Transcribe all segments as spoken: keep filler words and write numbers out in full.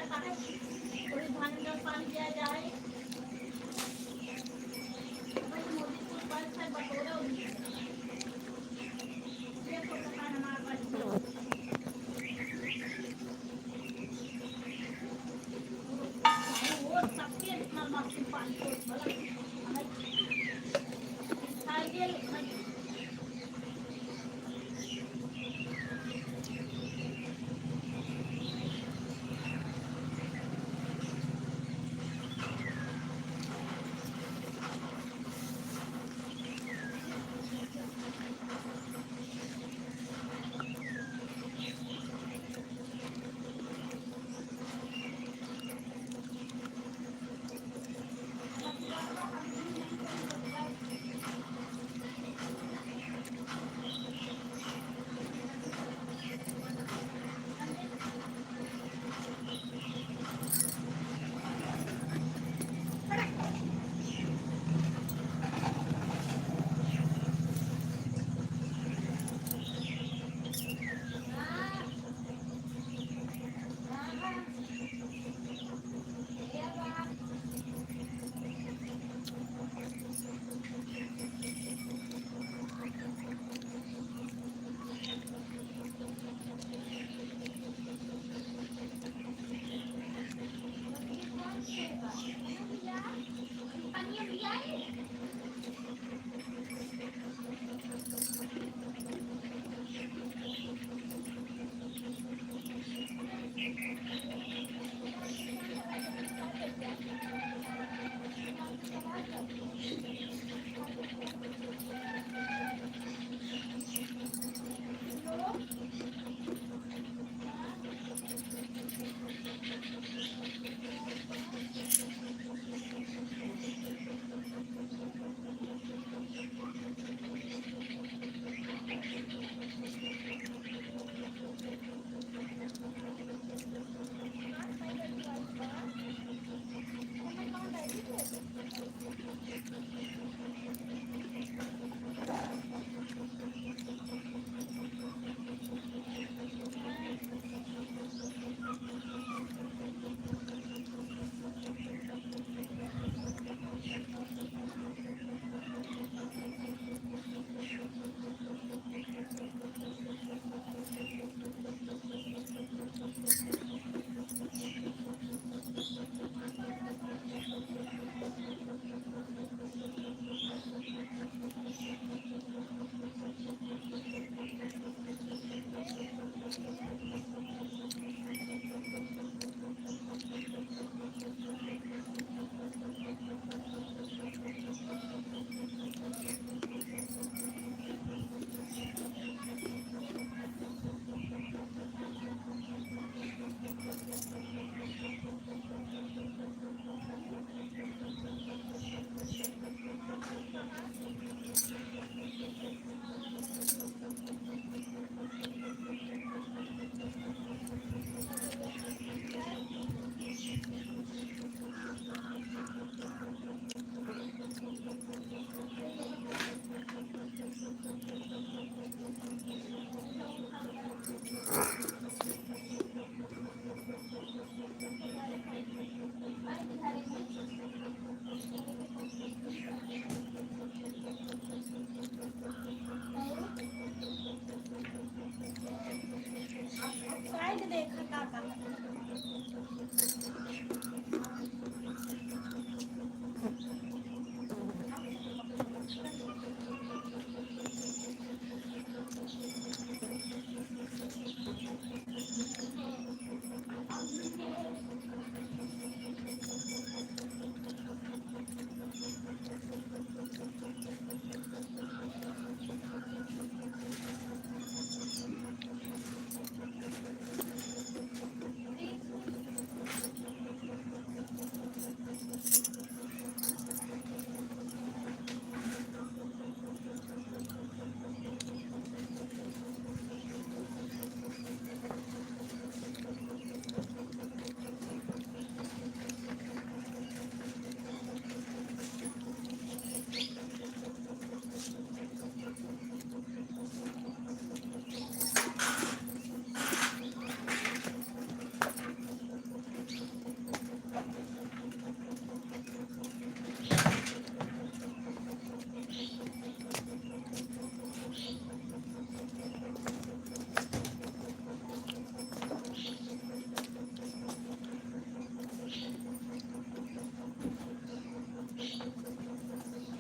थोड़ी धान का पानी दिया जाए। मोदी को पाँच छह बटोरा उनके। ये तो पता है हमारे पास। वो सबके इतना मस्ती पानी को भला। खाइए, खाइए।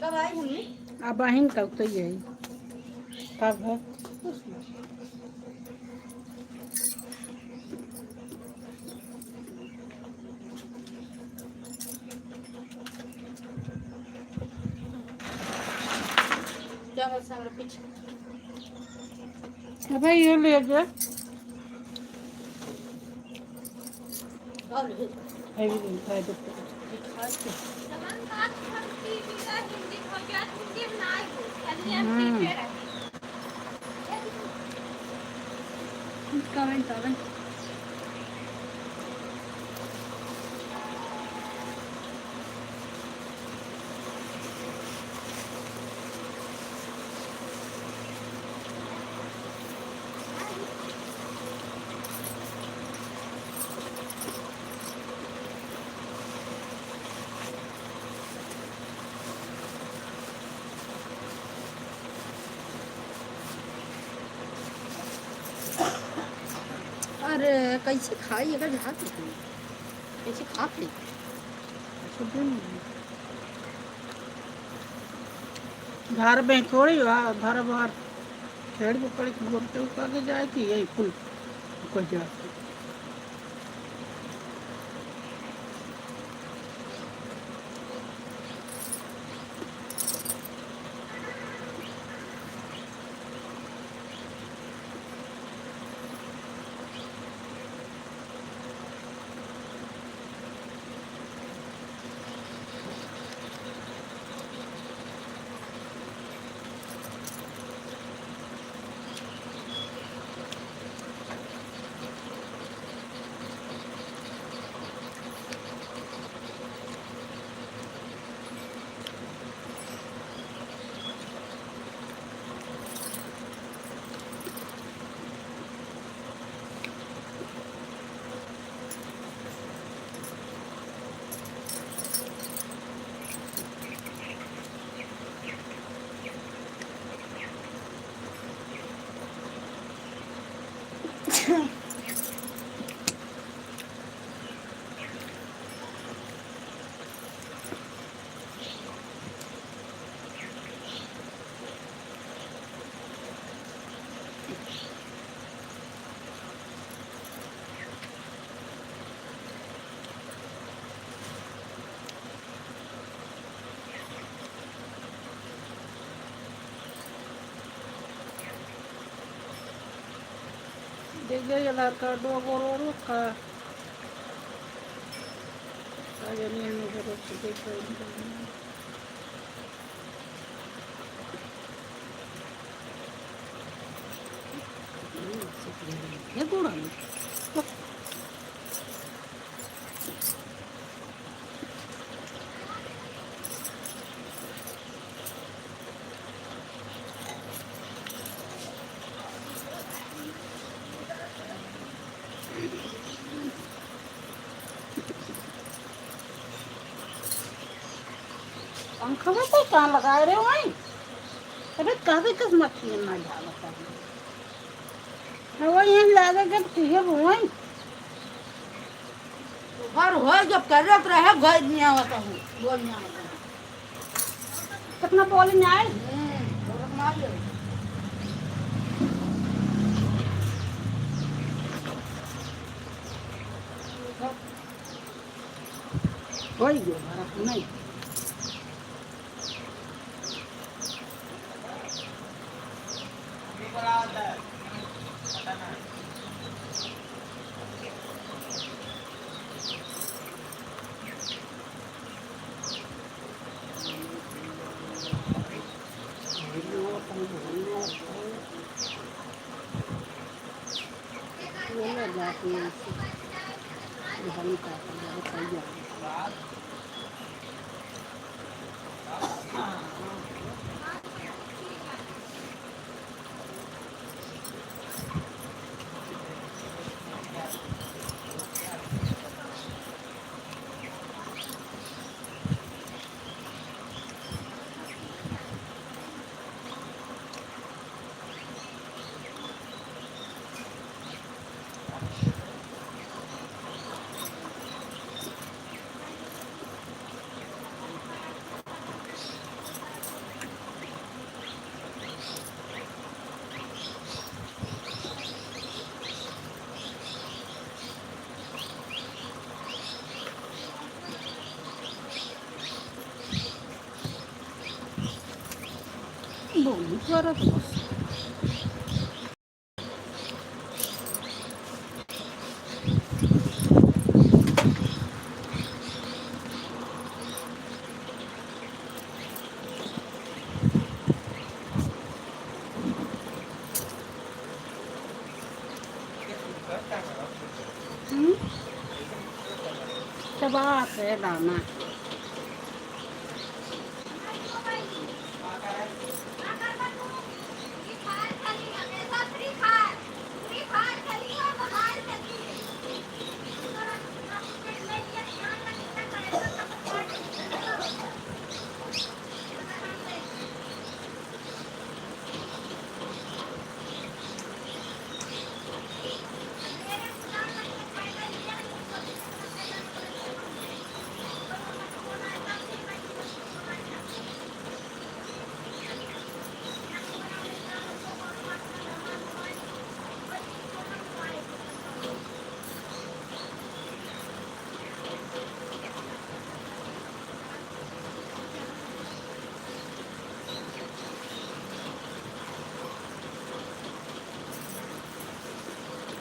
अब आइन का तो यही। तब है। चलो, सब पीछे। अबे, ये ले जा। और है भी नहीं, खाए तो। हम्म। Comment, comment। अरे, कैसे खाई? एकर झाग निकली। कैसे खात है? घर में थोड़ी बा, घर बाहर छेड़ के पड़े, घूमते उठा के जाए कि यही कुल ऊपर जाए। देख जाइए आधार कार्ड, दो गो रो रो का। आ जानी हमें जरूरत से देख रहे हैं। ये गोड़ा में। पंखा में तो कहाँ लगाए रहे वहीं? अबे, कहबे कस मक्खी ना झाड़त है। हाँ, वो यहीं लागे के पीहे वहीं। घर हो जब करत रहे, गोल नहीं आवत हूँ, गोल नहीं आवत हूँ। कितना बोल नहीं आए? हम्म, बोलत ना आए। होई गयो, हमारा नहीं। बोली करत बस। हम्म? चबात है दाना।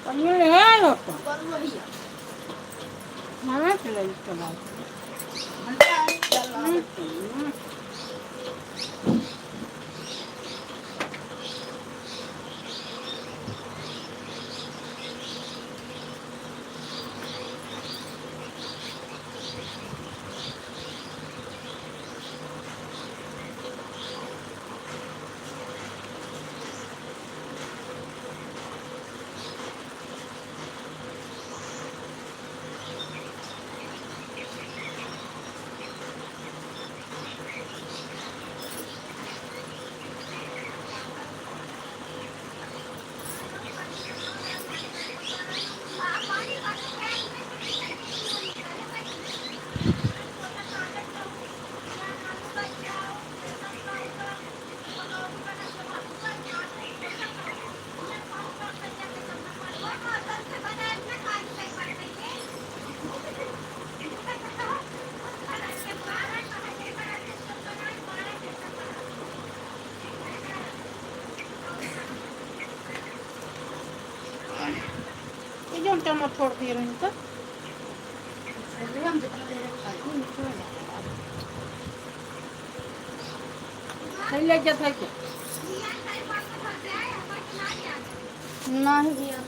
पनीर है लोग तो। हाँ, चलो, चलो। हम्म, हम्म। ये जो हम चम्मच फोड़ दिए रहे तो। ले जात है क्या? नहीं दिया।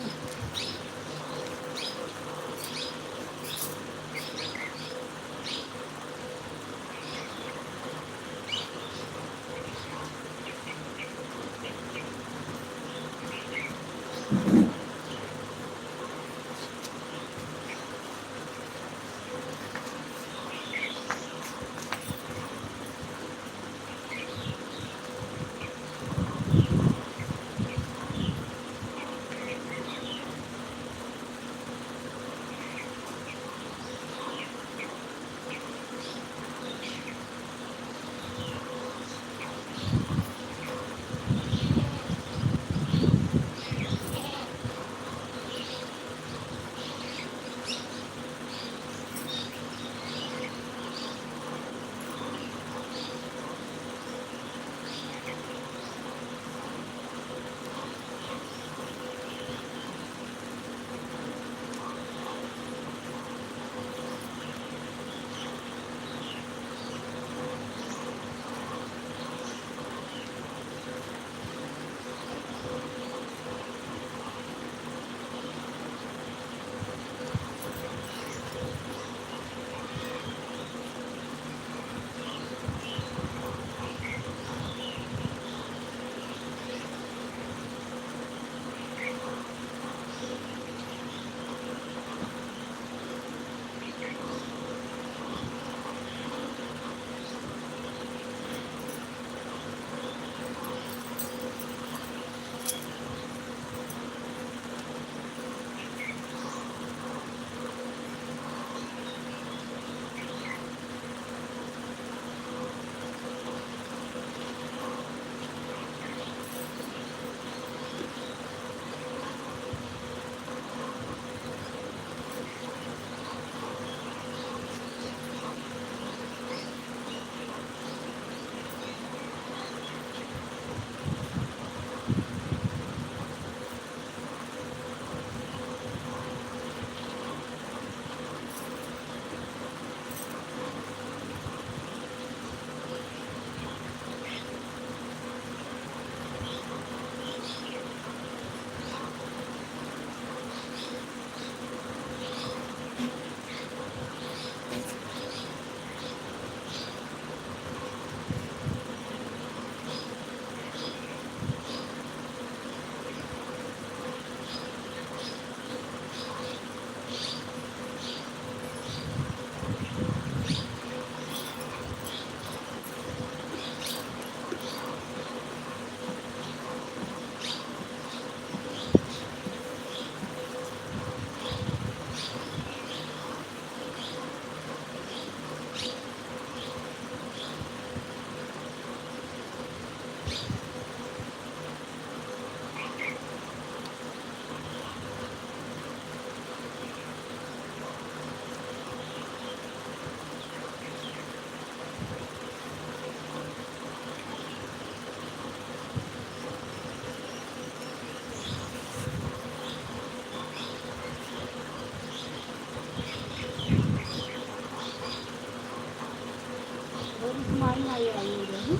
माई आई वाली हो गई।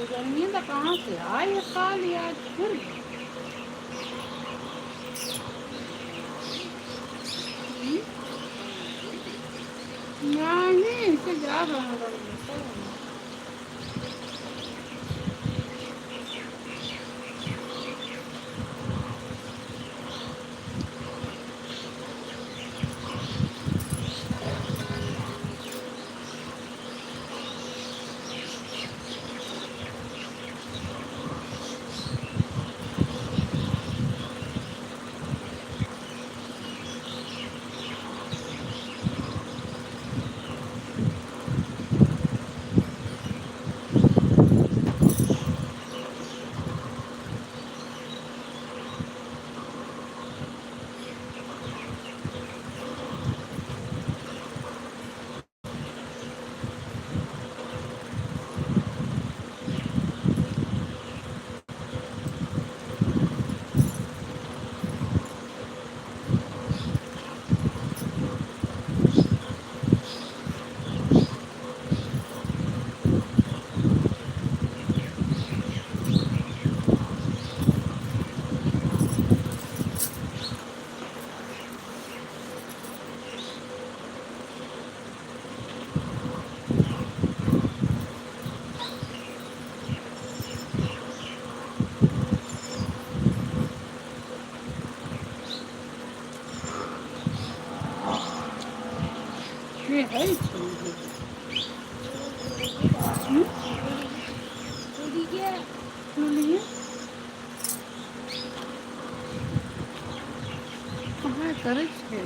गर्मी तो कहाँ से आई है, खा लिया आज फिर। हम्म? नहीं, इसे जा रहा है। ये है इसको। हम्म? बोलिए। कहाँ करे छे?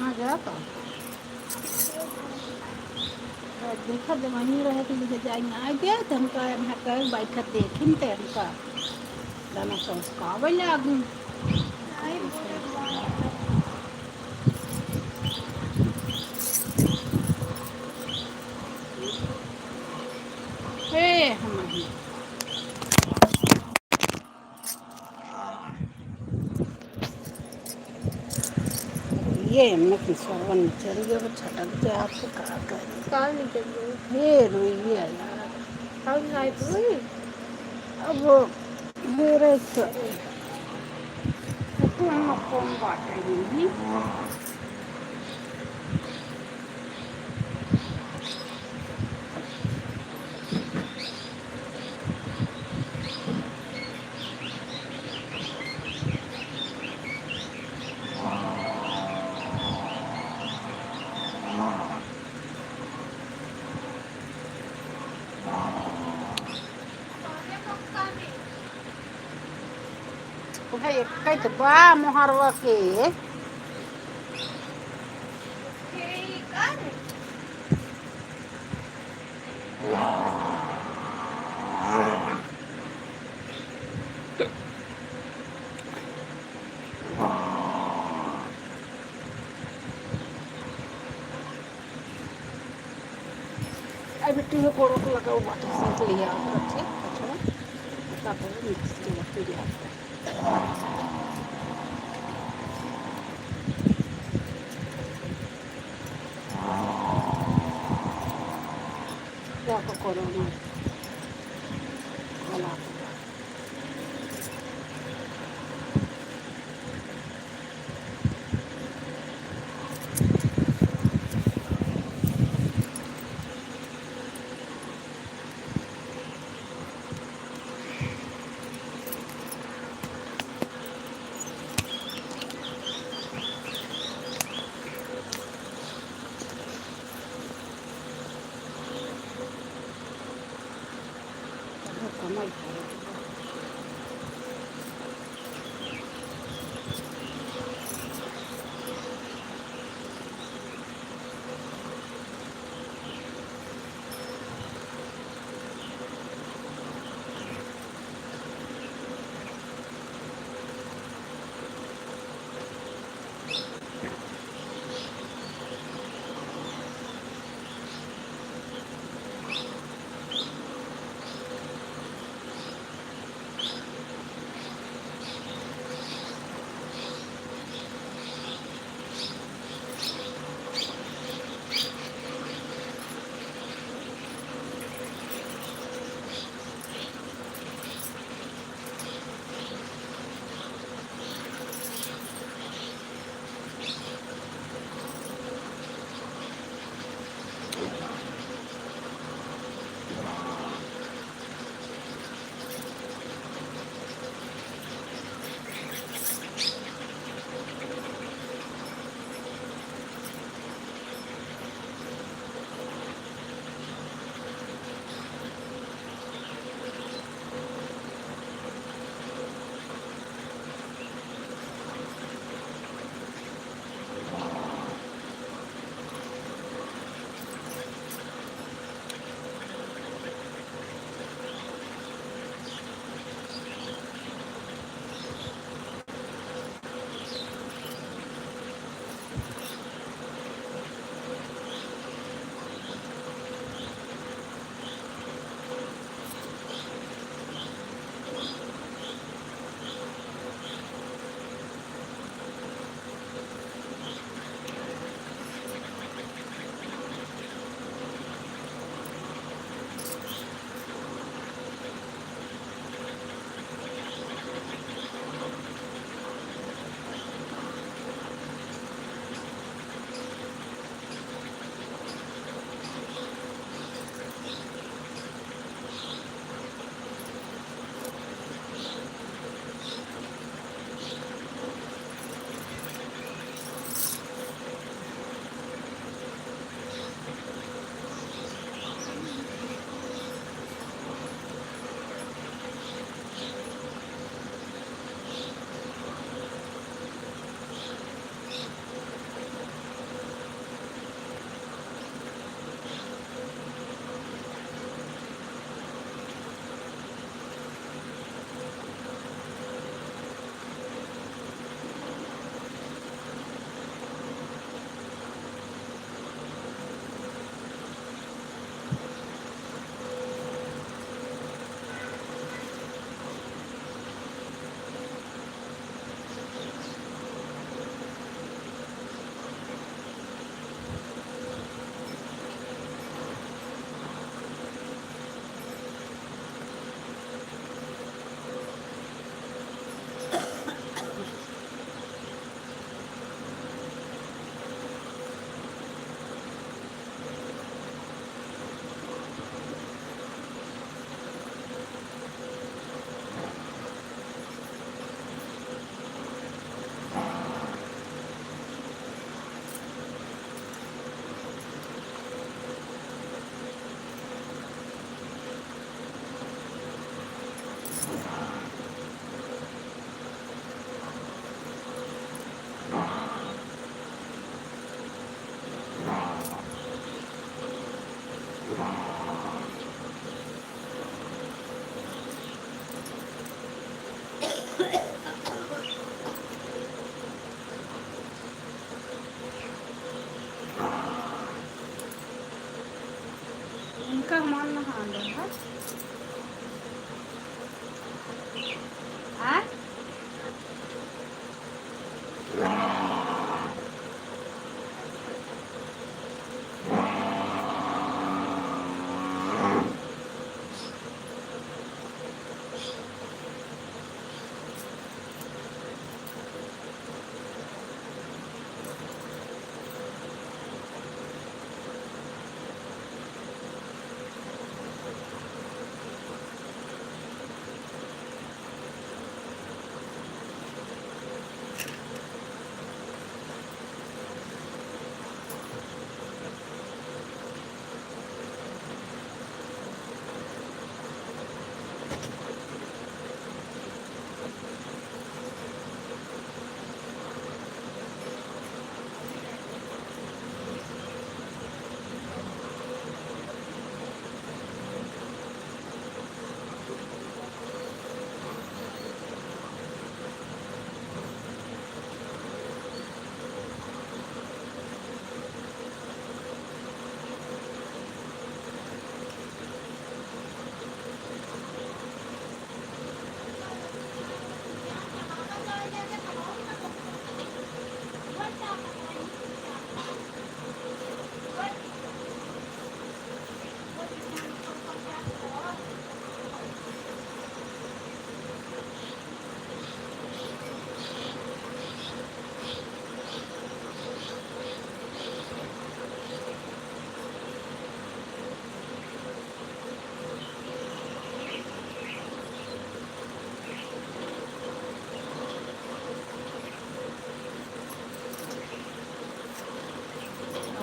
हाँ, जा तो। देखा, जब वहीं रहे तो मुझे जाए ना आ गया, तो हमका यहाँ कर बैठा देखिन ते हमका दाना चौंकावे लागू। हे, हम ही। ये हमने पिछवा नीचे रही है, वो छटक के आपको का करी। काल नीचे गई। हे रोइए यार। काल खाए तो वही। अब वो मेरे से। तो हम कौन बात है ये? कई तो बा मोहरवा के। अब मिट्टी में कोड़ो को लगाओ, बात सीख लिया, अच्छे, अच्छा, तब मिक्स के वक्त दिया। क्या को कोड़ो में? भला।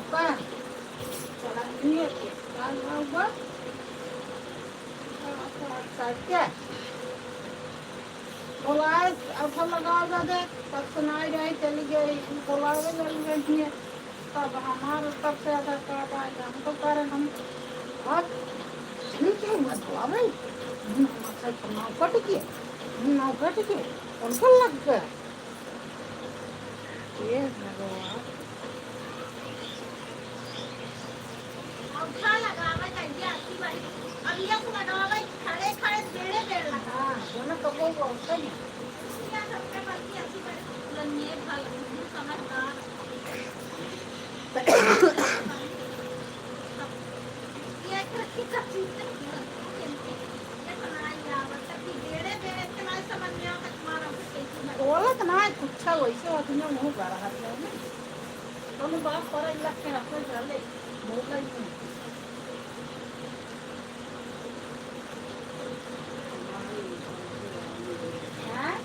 पापा, चला नहीं है, क्या हुआ? अच्छा, क्या? बोलाए, अब हम लगाओ जा दे, तब सुनाई रही, चली गई, बोलावे लग गई है। तब हमार तब से आधा का बात है, हम तो कह रहे हम, अब ठीक है, मत बोलावे। हम हमारे साथ नाव कट के, हम नाव कट के, उनको लग गए। हे भगवान। औंठा लगावे जाइए, अस्सी बारी। अब ये तो लगावे, खड़े खड़े बेड़े बेड़ लगा। हाँ, दोनों कपड़ों को औंठा ही। अस्सी या सत्तर बार की अस्सी बारी। तुरंत ये भल, समझदार। बोलत ना है, कुछ वैसे होत नहीं, मुँह गड़ा है, नहीं? दोनों बाप पर इलाज के रखो, चले, बोल रही हूँ। हाँ?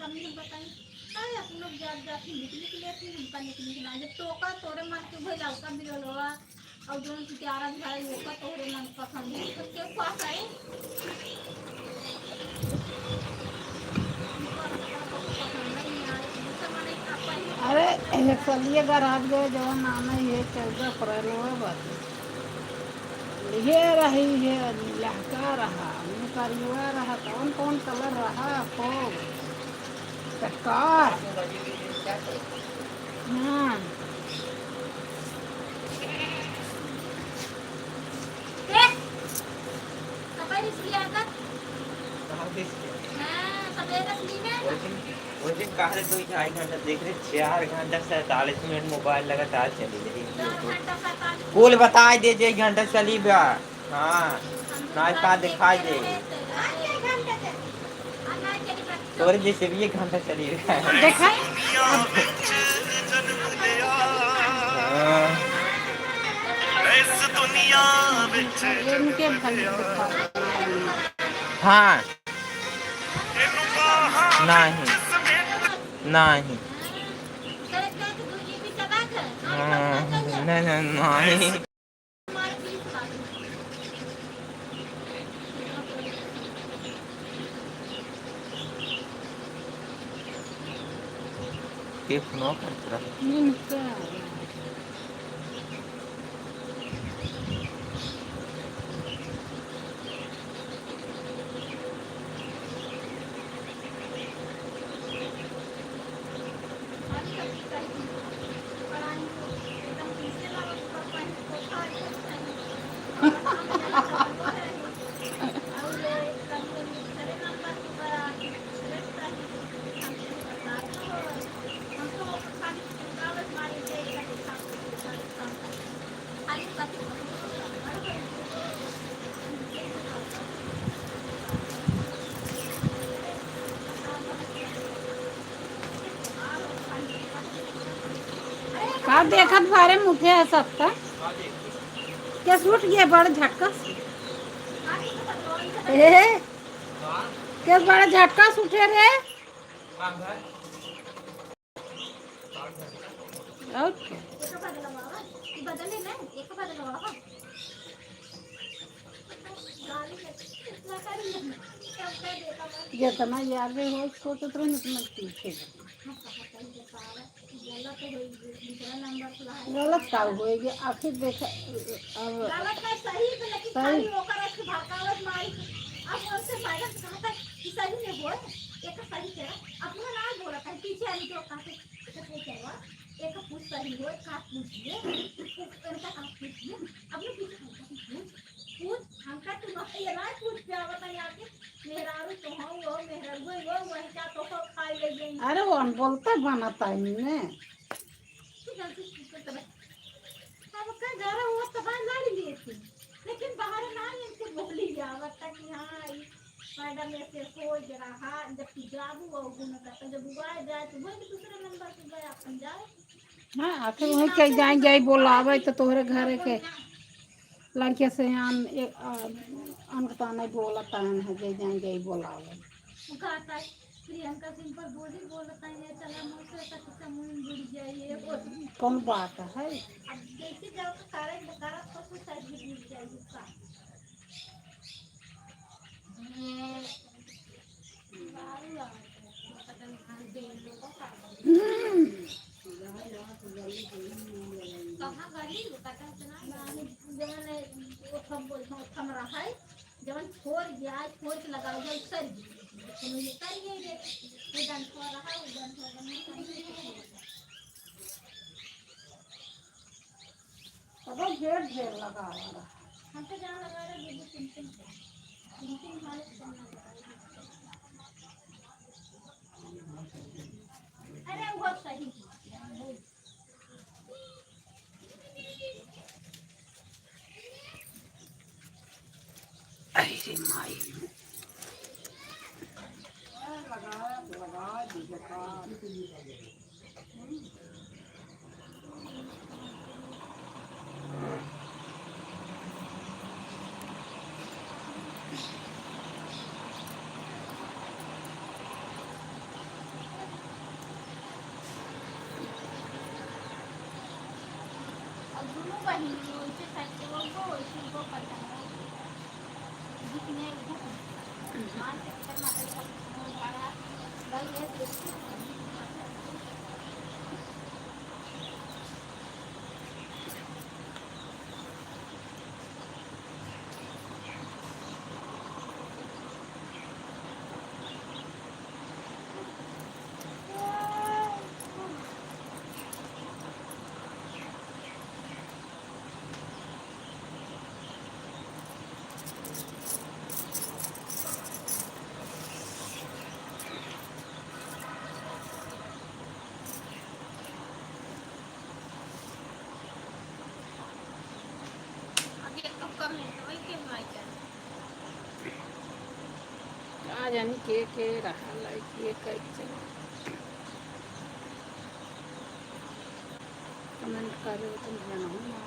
हम बताई, काहे अपन लोग जात जात ही निकली के लेती, हमका निकली के ना। जब तोका तोरे मन के भइला, ओका बिरलवा, और जोन सुतियारा भाई, ओका तोरे मन पसंद है, तो के पास आए? अरे, ये सलिए गराज गए, जवन आना ये चौदह अप्रैल हुआ बात। ये रही, ये लहका रहा, ये करिया रहा, कौन कौन कलर रहा, खूब। चटकार। हाँ। ए, सफेद इसकी आदत। हाँ, सफेद असली में। वो दिन, वो दिन कहा रहे, दो ढाई घंटा देख रहे, चार घंटा सैंतालीस मिनट मोबाइल लगातार चली रही। चार घंटा सैंतालीस। कुल बताई दे, जे एक घंटा चली बा। हाँ, नाश्ता दिखाई दे। तोरे जैसे भी एक घंटा चली रहा है। देखा? हाँ। इनके भले दिखा। हाँ। नहीं। नहीं। हाँ, नहीं, नहीं, नहीं। के फोनवा करत रहा। नहीं, नहीं, क्या? का देखत बारे मुठे है सबका? केस उठ गया बड़ झटका से। ए, केस बड़ा झटका से उठे रे। और क्या? जितना याद हो सोचत रहो, उतना पीछे। गलत का होई? आखिर देखा, अब गलत ना, सही से, लेकिन सही। खाली ओकर ऐसे भड़कावत मारी। अब उनसे मैडम से कहा था कि सही में होए, एक सही करा, अपना नाम बोला था, पीछे आई जो कहते, "अच्छा, सही करवा, एक पूछ सही होए, का पूछिए, इनका का पूछिए, अपने पीछे हमका पूछिए, पूछ, हमका तू मत ये ना पूछ, क्या बताइए आपके, मेहरारू तो हो, वो मेहरारू वो, वही का तो हो, खाई ले गई।" अरे, वो अनबोलता बनता है इनमें। अब का घर हुआ तो हाँ लड़ लिए थे, लेकिन बाहर ना इनसे बोली जावत था कि हाँ, ई मैडम ऐसे सोच रहा, जब तू जाबू और गुण का, तो जब हुआ जाए तो वही दूसरे नंबर पे गए, अपन जाए। हाँ, आखिर वही कह जाए, जाए बोलावे तो तोहरे घरे के लड़के से आन, ए, आ, अनकता नहीं बोलता है, जे जाए जाए बोलावे। वो कहता है, प्रियंका सिंह पर बोली बोलता है, चला मुझसे ऐसा किस्सा मुंह जुड़ जाइए। कौन बात है? अब जैसे जाओ तो सारे करत तो कुछ ऐसे जुड़ जाइए का। कहाँ गली? जवन ओठम, ओठम रहा है, जवन छोड़ गया, छोड़ के लगाओ जाए, उतर गया। कोनो ये कर गया रे, ये डंठवा रहा, वो डंठवा बना, अब ढेर ढेर लगा रहा। हम तो जहाँ लगा रहे, दो दो तीन तीन, तीन तीन माले कम लगा रहे। अरे, वो सही। अरे माई। का जानी के के रहल है, के कैसे। कमेंट करे तो जानहु ना।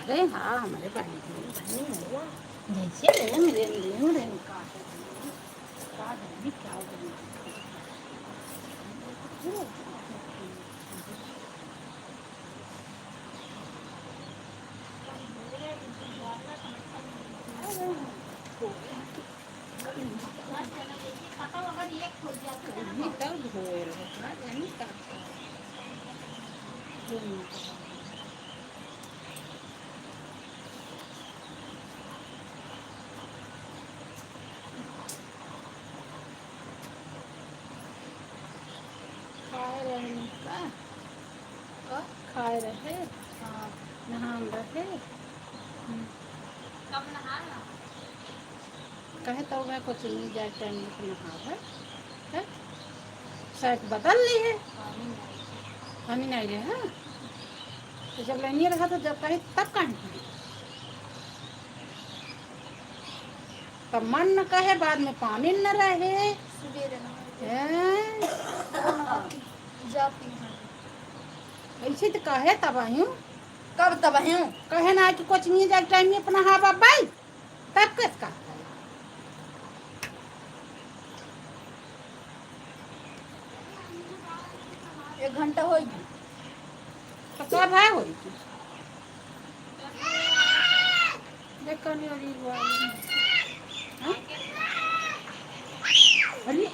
अरे हाँ, हमरे बहिनी, बहिनी है। जैसे रेंग, रेंग, रेंग, रेंग, काटे रेंग। का जानी क्या हो गई। खाए रहे का? का? खाए रहे? हाँ, नहान रहे। हम्म। कब नहाना? कहे तो मैं कोचिंग जाए टाइम में नहावे। हैं? शर्ट बदल ली है। पानी नहीं। पानी नहीं रहे, हाँ? तो जब लेनी रहा तो जब कहे तब काहे नहीं? तब मन न कहे, बाद में पानी न रहे। सुबेरे नहाए। हैं? हाँ, जाती हूँ। ऐसे तो कहे तब आयूँ। कब तब आयूँ? कहे ना कि कोचिंग जाए टाइम में अपना हाँ बाप भाई। तब कस का? एक घंटा होई गई। तो कब है होई गई? देख कनी और ये हुआ। हाँ? अरे।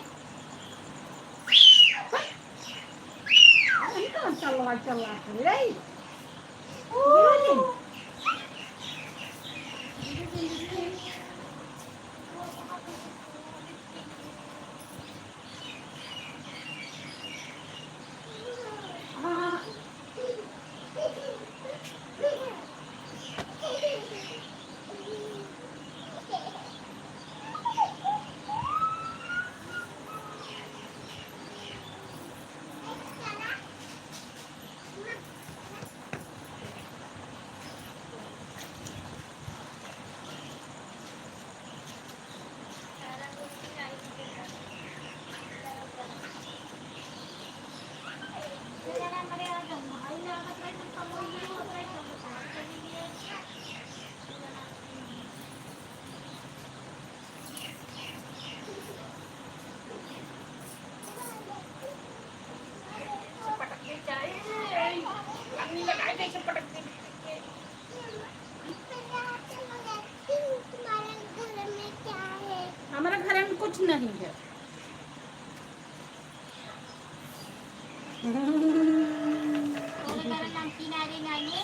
अरे, कौन चलवा, चलवा के रे? हमारा घर में कुछ नहीं है। तोरे घर नमकीन आ रही नानी?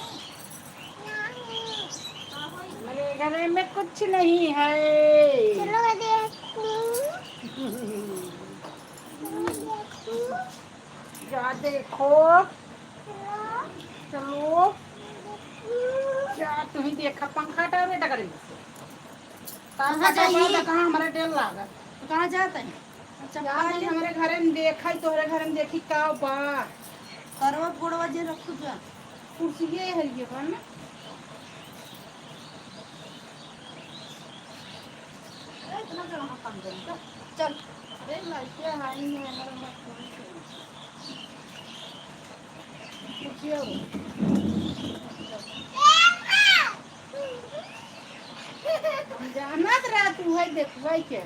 नानी। का होई? मेरे घर में कुछ नहीं है। चलो देखती हूँ। चलो देखती हूँ। जा देखो। चलो। चलो। जा, तू ही देखा, पंखा हटाओ बेटा, करेंगे। कहाँ पंखा हटाओ, जाई? कहाँ हमारा डर लागा। तो कहाँ जाता है? अच्छा, जा, पहले हमारे घरे में देखा, तोहरे घरे में देखी का बा। करवा गोड़वा जे रखू जा। कुर्सी ये है, ये बा ना। अरे, इतना जगह हम काम करें, चल। चल। अरे, लड़के आई हैं, हमारे मत पूछो। पूछिए वो। हम जानत रहा तू है, देखबै के। ए।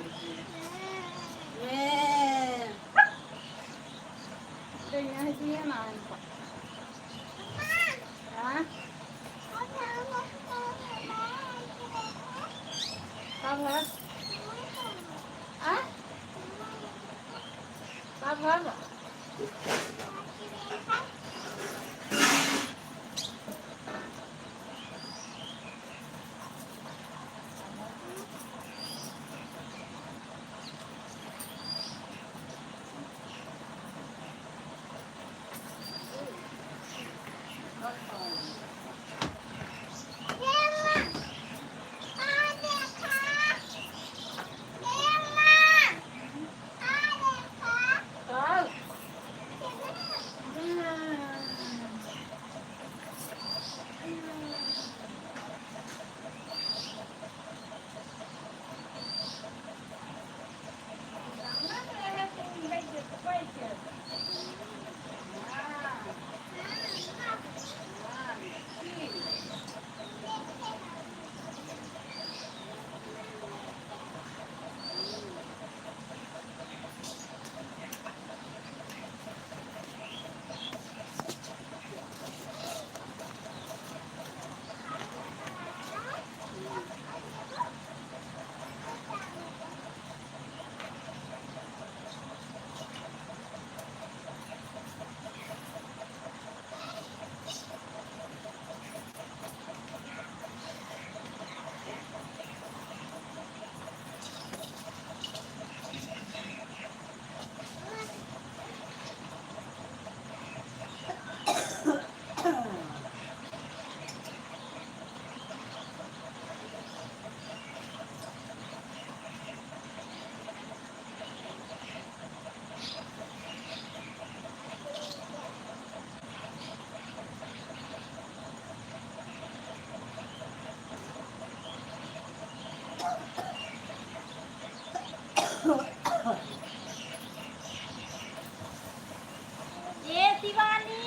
अरे, यहाँ दिया ना इनको। हाँ? का भा? आ? का भा? ए शिवानी।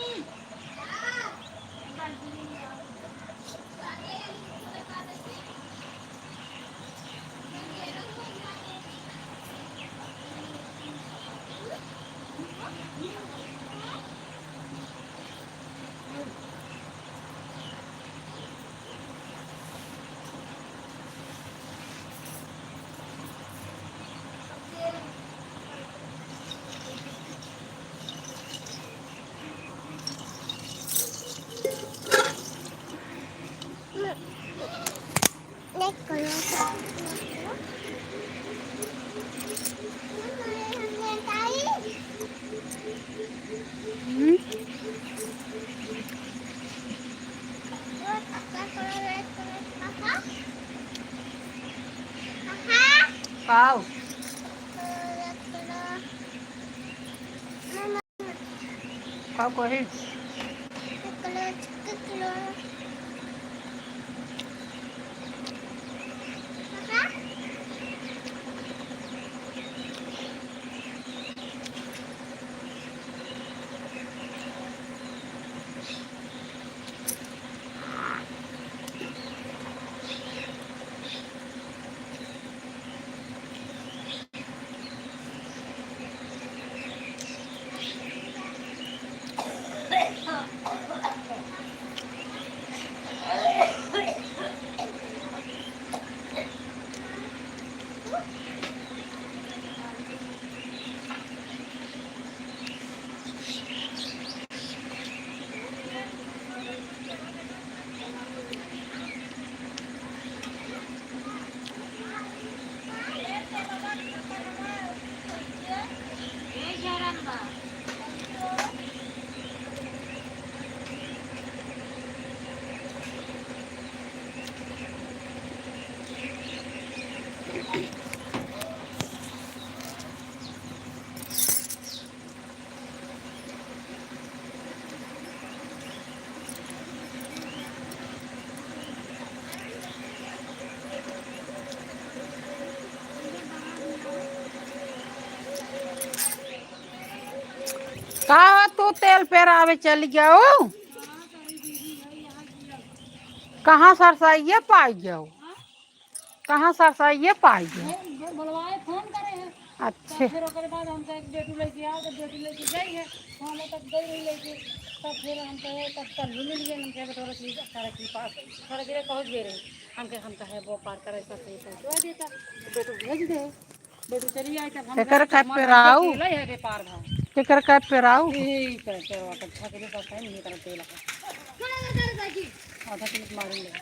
पाव। का कही? का हो, तू तेल पेरावे चली गयो? कहाँ सरसाइए पाई गयो? कहाँ सरसाइए पाई गयो? ये बोलवाए, फोन करे हैं। अच्छा। तब फिर ओकरे बाद हमका एक बेटू लेके आओ, तो बेटू लेके गई है। वहाँ तक गई रही लेके, तब फिर हम कहे, तब कल्लू मिल गए, हम कहे, "बेटोरा की सड़क के पास, सड़क के पहुँच गए रहे।" हम कहे, "हम कहे, वो पार करे, सब सही पहुँचवा देता।" बेटू भेज दे। बेटू चली आई, तब हम एकर घर का तक हमार पेराऊ? अकेला ही है व्यापार भाव। एकर का पेराऊ? यही कर, कर, कर, छह किलो का है, नहीं करते लगा। आधा किलो मारेंगे।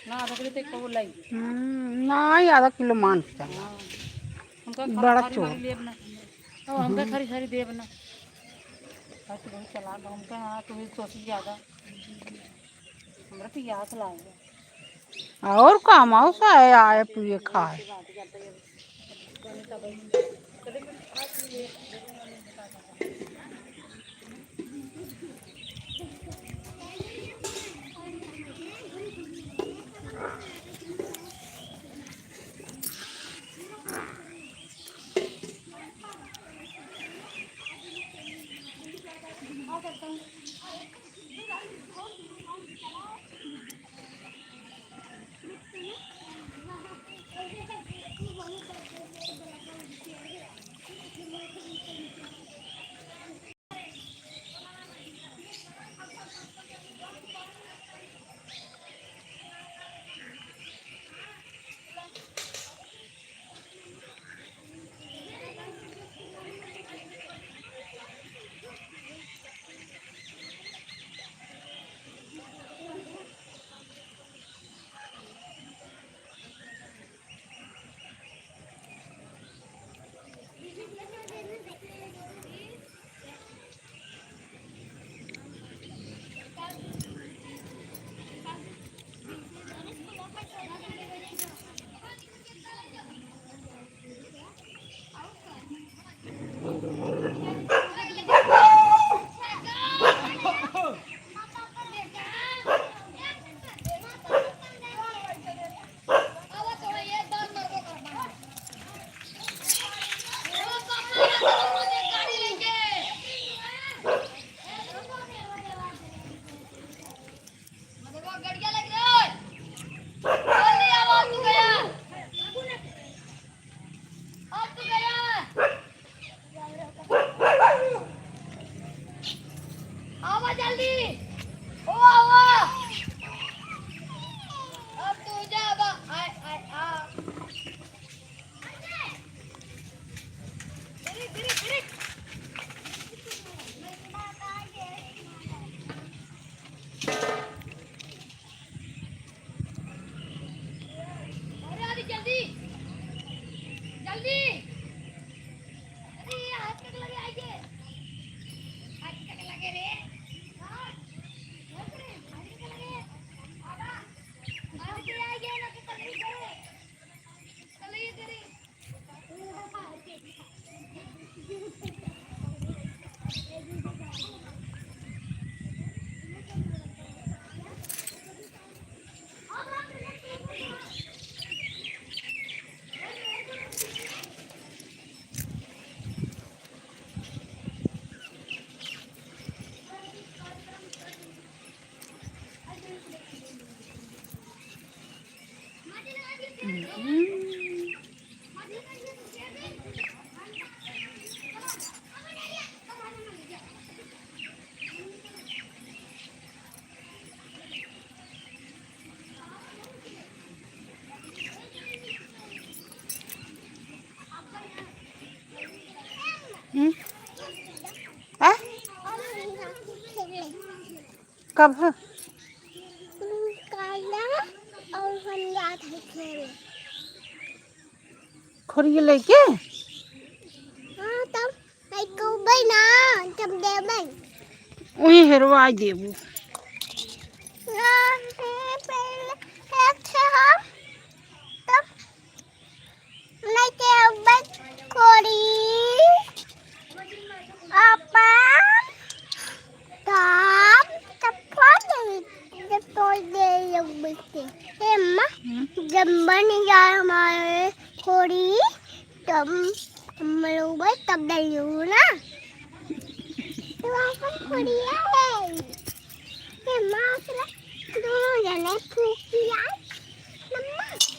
ना, आधा किलो तो एक पाव लाई। हम्म, ना, आधा किलो मान के चला। हाँ। हमका बड़ा खारी चोर। मारी लेब ना। तो हमका हम्म। खारी खारी देब ना। आज तो बहुत चला, हमका हाँ, तुम्हें सोची ज्यादा। हमरा तो याद लागे। और काम आओ सा है, आए पिए खाए। आवा जल्दी। ओ आवा। अब तू जा बा-, आय, आय, आ। अरे, अरे, जल्दी, जल्दी। अरे, ये हाथ तक लगे, आइए। हाथ तक लगे रे। हाँ, हाथ तक लगे। आवा। आगे आइए ना, तो तकलीफ करे। चलिए, करे। हम्म? आ? कब है? काला और हम रात में खेले। खोरिए लेके? हाँ, तब नहीं कहबे ना, तब देबे। वही हेरवा देबू। हाँ, हे पहले एक ठे हम, तब नहीं कहबे खोरी, अपन, तब, तब फोड़ दे, जब फोड़ दे लोग बोलते। हे अम्मा, हम्म। जब बन जाए हमारे खोरी, तब हम लोग तब डालियो ना। अपन कुड़िया है। ये माँ के दोनों जने फूकिया। मम्मा।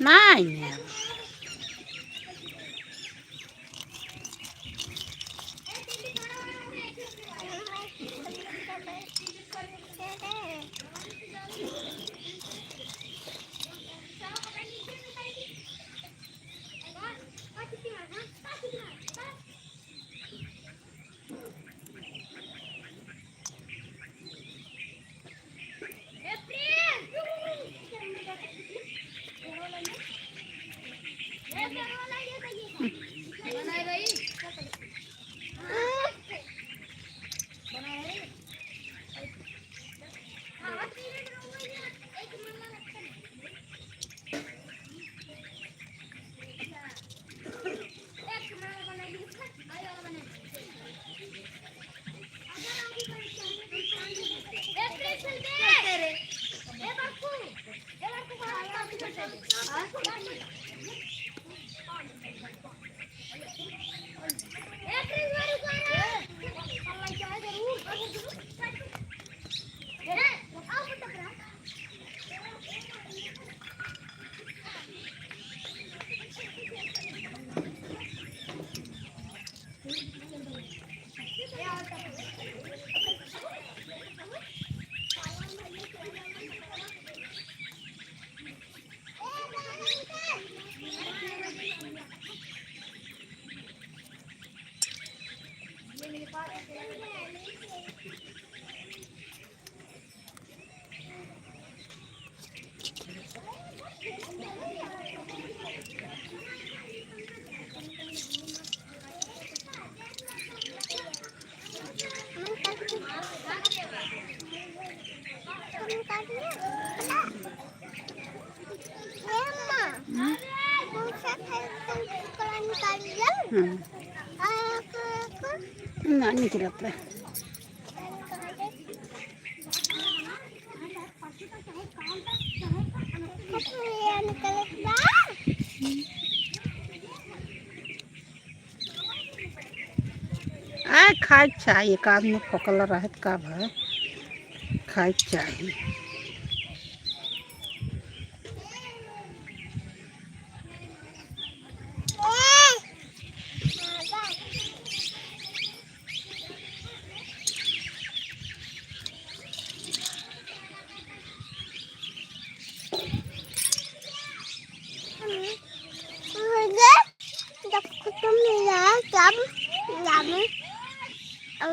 नहीं। हम्म। ना निकलत रहे। आ, खाए के चाही, एक आदमी फोकल रहे त का भय, खाए के चाही।